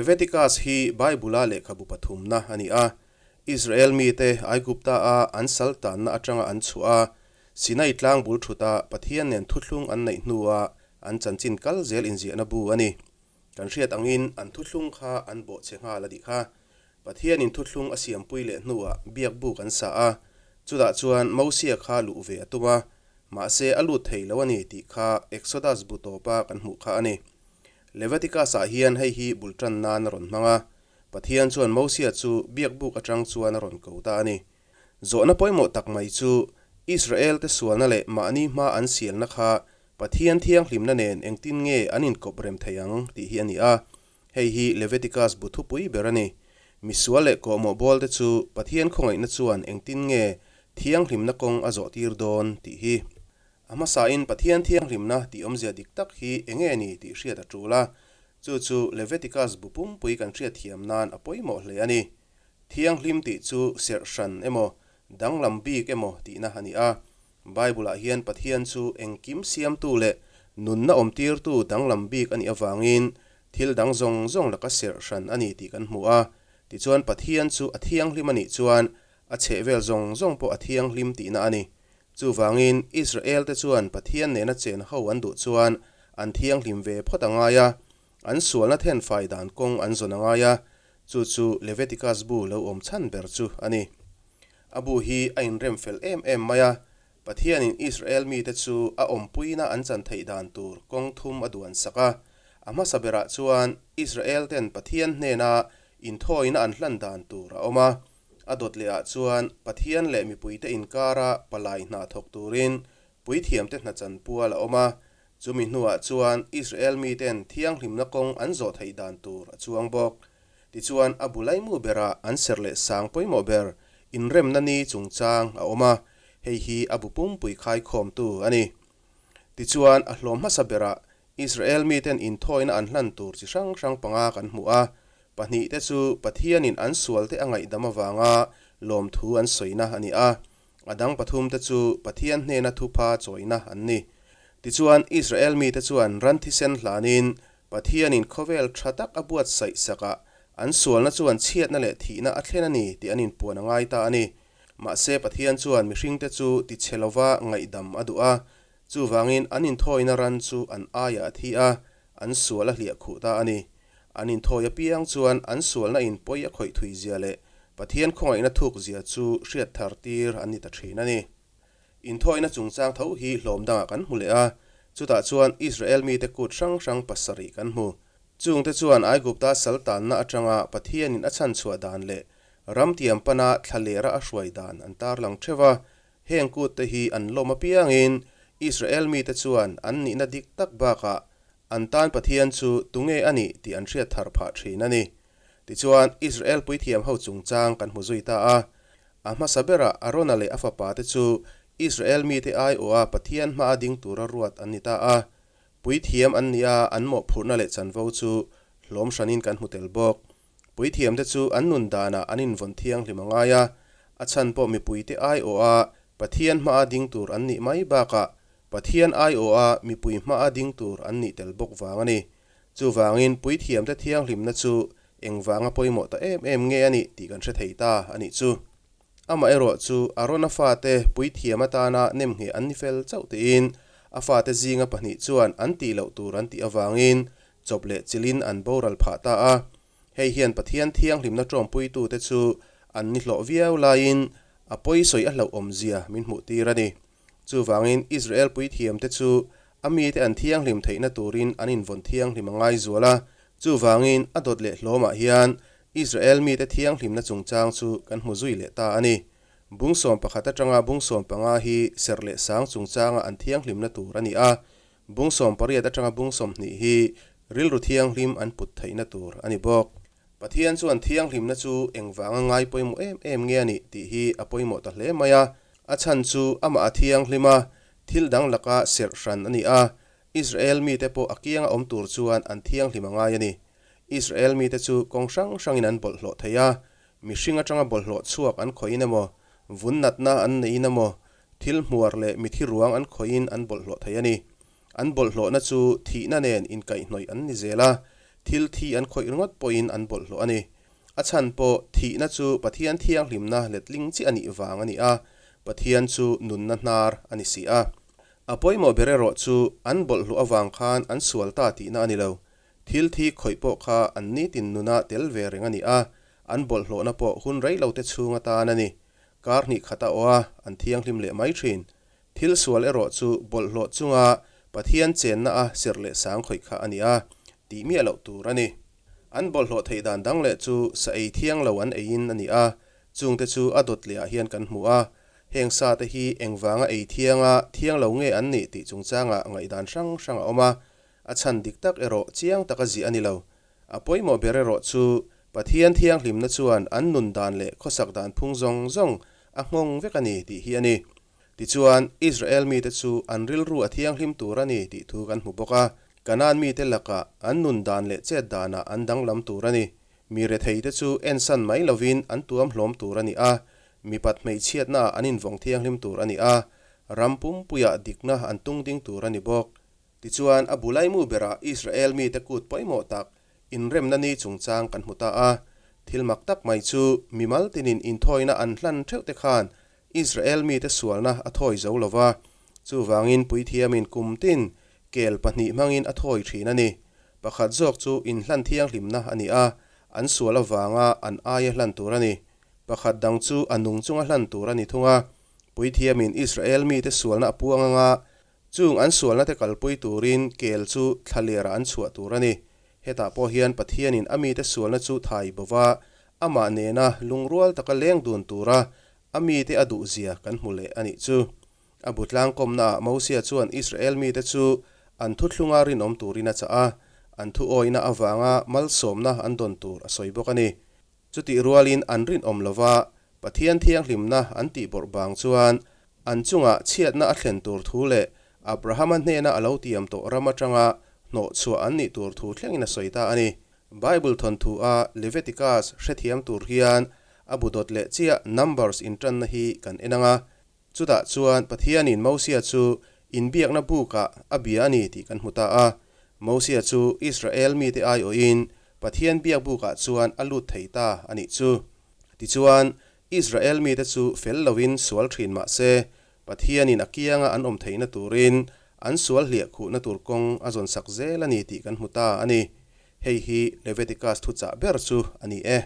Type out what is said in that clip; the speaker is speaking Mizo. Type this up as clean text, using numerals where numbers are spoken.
Leviticus hi Bible-a lehkhabu pathumna a ni a. Israel mite Aigupta-a an sal tanna atanga an chhuah a, Sinai tlang bul thuta Pathian nen thuthlung an neih hnua an chanchin kal zel inziahna bu a ni. Kan hriat angin an thuthlung kha an bawhchhe nghal a nih kha. Pathianin thuthlung a siampui leh hnuah biakbu kan sa a, chutah chuan Mosia kha luh ve a tum a, mahse a lut thei lo a ni tih kha Exodus bu tawpa kan hmuh kha a ni. Leviticus-ah hian hei hi bul tan nan a rawn hmang a, Pathian chuan Mosia chu biakbuk atang chuan a rawn ko ta a ni. Zawhna pawimawh tak mai chu Israel-te sualna leh mahni hma an sialna kha Pathian thianghlimna nen engtin nge an inkawp rem thei ang tih hi a ni a. Hei hi Leviticus bu thupui ber a ni. Misual leh kawhmawh bawlte chu Pathian khawngaihna chuan engtin nge thianghlimna kawng a zawhtir dawn tih hi. A hmasain Pathian thianghlimna tih awmzia dik tak hi enge ni tih hriat a tul a, chu chu Leviticus bu pumpui kan hriatthiam nan a pawimawh hle a ni. Thianghlim tih chu serh hran emaw, danglam bik emaw tihna a ni a. Bible-ah hian Pathian chu engkim siamtu leh nunna awmtirtu danglam bik a nih avangin thil dang zawng zawng laka serh hran a ni tih kan hmu a. Tichuan Pathian chu a thianghlim a nih chuan a chhehvel zawng zawng pawh a thianghlim tihna a ni. Chuvangin Israel-te chuan Pathian nena chen ho an duh chuan an thianghlim ve phawt a ngai a, an sualna thenfai dan kawng an zawn a ngai a, chu chu Leviticus bu lo awm chhan ber chu a ni. A bu hi a inrem fel em em mai a, Pathianin Israel mite chu a awmpuina an chan theih dan tur kawng thum a duan sak a. A hmasa berah chuan Israel-ten Pathian hnena inthawina an hlan dan tur a awm a. A dawt lehah chuan Pathian leh mipuite inkara palai hna thawk turin puithiamte hna chan pual a awm a. Chumi hnuah chuan Israel miten thianghlimna kawng an zawh theih dan tur a chuang bawk. Tichuan, a bu laimu berah an serh leh sang pawimawh ber inremna ni chungchang a awm a, hei hi a bu pumpui khaikhawmtu a ni. Tichuan, a hlawm hmasa berah Israel miten inthawina an hlan tur chi hrang hrang panga kan hmu a, pahnihte chu Pathianin an sualte a ngaihdam avanga lawmthu an sawina a ni a, a dang pathumte chu Pathian hnena thupha chawina an ni. Tichuan, Israel mite chuan ran thisen hlanin Pathianin khawvel tha tak a buatsaih sakah an sualna chuan chhiatna leh thihna a thlen a ni tih an inpuan a ngai ta a ni. Mahse Pathian chuan mihringte chu tichhe lova ngaihdam a duh a, chuvangin an inthawina ran chu an aiah a thi a, an sual a hliah khuh ta a ni. An inthawi apiang chuan an sualna in pawi a khawih thui zia leh Pathian khawngaihna thuk zia chu hriat thar tir an ni ta thin a ni. Inthawina chungchang tho hi hlawm dangah kan hmu leh a, chutah chuan Israel mite kut hrang hrang pasarih kan hmu. Chungte chuan Aigupta sal tanna atanga Pathianin a chhanchhuah dan leh ram tiam pana thla lera a hruai dan an tarlang theuh a. Heng kutte hi an lawm apiangin Israel mite chuan an nihna dik tak bakah an tan Pathian chu tunge a nih tih an hriat thar phah thin a ni. Tichuan, Israel puithiam ho chungchang kan hmu zui ta a. A hmasa berah Arona leh a fapate chu Israel mite aiawha Pathian hmaa ding tura ruat an ni ta a. Puithiam an ni a, an mawhphurhna leh chanvo chu hlawm hranin kan hmu tel bawk. Puithiamte chu an nun danah an invawn thianghlim a ngai a, a chhan pawh mipuite aiawha Pathian hmaa ding tur an nih mai bakah Pathian aiawha mipui hmaa ding tur an nih tel bawk vang a ni. Chuvangin puithiamte thianghlimna chu engvanga pawimawh ta em em nge a nih tih kan hre thei ta a nih chu. Amaherawh chu Arona fate puithiam atana nemngheh an ni fel chauh tiin a fate zinga pahnih chuan an tih loh tur an tih avangin chawp leh chilhin an boral phah ta a. Hei hian Pathian thianghlimna tawmpuitute chu an ni hlawh viau laiin a pawisawi a hlauhawmzia min hmuhtir a ni. Chuvangin Israel puithiamte chu a mite an thianghlim theihna turin an invawn thianghlim a ngai zual a. Chuvangin a dawt leh hlawmah hian Israel mite thianghlimna chungchang chu kan hmu zui leh ta a ni. Bung 11 atanga bung 15 hi serh leh sang chungchanga an thianghlimna tur a ni a. Bung 18 atanga bung 20 hi rilru thianghlim an put theihna tur a ni bawk. Pathian chuan thianghlimna chu engvanga ngai pawimawh em em nge a nih tih hi a pawimawh ta hle mai a. A chhan chu amah a thianghlim a, thil dang laka serh hran a ni a, Israel mite pawh a kianga awm tur chuan an thianghlim a ngai a ni. Israel mite chu kawng hrang hrangin an bawlhhlawh thei a, mihring atanga bawlhhlawh chhuak an khawihin emaw, vun natna an neihin emaw, thil hmuar leh mithi ruang an khawihin an bawlhhlawh thei a ni. An bawlhhlawhna chu thihna nen inkaihhnawih an ni zel a, Thil thi an khawih ringawt pawhin an bawlhhlawh a ni. A chhan pawh thihna chu Pathian thianghlimna letling chi a nih vang a ni a, Pathian chu nunna hnar a ni si a. A pawimawh ber erawh chu an bawlhhlawh avang khan an sual ta tihna a ni lo. Thil thi khawih pawh kha an nitin nuna tel ve reng a ni a, an bawlhhlawhna pawh hun rei lo te chhung atan a ni. Kar hnih khat a awh a, an thianghlim leh mai thin. Thil sual erawh chu bawlhhlawh chunga Pathian chenna a serh leh sang khawih kha a ni a, tih miah loh tur a ni. An bawlhhlawh theih dan dang leh chu sa ei thiang lo an eiin a ni a, chungte chu a dawt lehah hian kan hmu a. Heng sa te hi engvanga ei thianga thiang lo nge an nih tih chungchangah ngaihdan hrang hrang a awm a, a chhan dik tak erawh chiang taka ziah a ni lo. A pawimawh ber erawh chu Pathian thianghlimna chuan an nun dan leh khawsak dan phung zawng zawng a nghawng vek a ni tih hi a ni. Tichuan, Israel mite chu an rilru a thianghlim tur a ni tih thu kan hmu bawk a. Kanaan mite lakah an nun dan leh chet danah an danglam tur a ni. Mi retheite chu ensan mai lovin an tuam hlawm tur a ni a, mipat hmeichhiatnaah an invawng thianghlim tur a ni a, ram pumpuiah dikna an tung ding tur a ni bawk. Tichuan, a bulaimu berah Israel mite kut pawimawh tak inremna ni chungchang kan hmu ta a. Thil mak tak mai chu mimal tinin inthawina an hlan theuh te khan Israel mite sualna a thawi zo lo va, chuvangin puithiamin kum tin kel pahnih hmangin a thawi thin a ni. Pakhat zawk chu inhlan thianghlimna a ni a, an sual avanga an aia hlan tur a ni. Pakhat dang chu a nung chunga hlan tur a ni thung a. Puithiamin Israel mite sualna a puang anga, chung an sualna te kalpui turin kel chu thlalerah an chhuah tur a ni. Hetah pawh hian Pathianin a mite sualna chu thai bo va, amah nena lungrual taka leng dun tura a mite a duhzia kan hmu leh a nih chu. A bu tlangkawmnaah Mosia chuan Israel mite chu an thuthlunga rinawm turin a chah a, an thuawihna avanga malsawmna an dawn tur a sawi bawk a ni. Chutih rualin an rinawm lova Pathian thianghlimna an tih bawrh bang chuan an chungah chhiatna a thlen tur thu leh Abrahama hnena a lo tiam tawh ram atanga hnawhchhuah an nih tur thu thlengin a sawi ta a ni. Bible thawnthu a Leviticus hrethiam tur hian a bu dawt leh chiah Numbers intanna hi kan en ang a. Chutah chuan Pathianin Mosia chu inbiakna bukah a bia a ni tih kan hmu ta a. Mosia chu Israel mite aiawhin Pathian biak bukah chuan a lut thei ta a nih chu. Tichuan, Israel mite chu fel loin sual thin mah se, Pathianin a kianga an awm theihna turin an sual hliah khuhna tur kawng a zawn sak zel a ni tih kan hmu ta a ni. Hei hi Leviticus thuchah ber chu a ni e.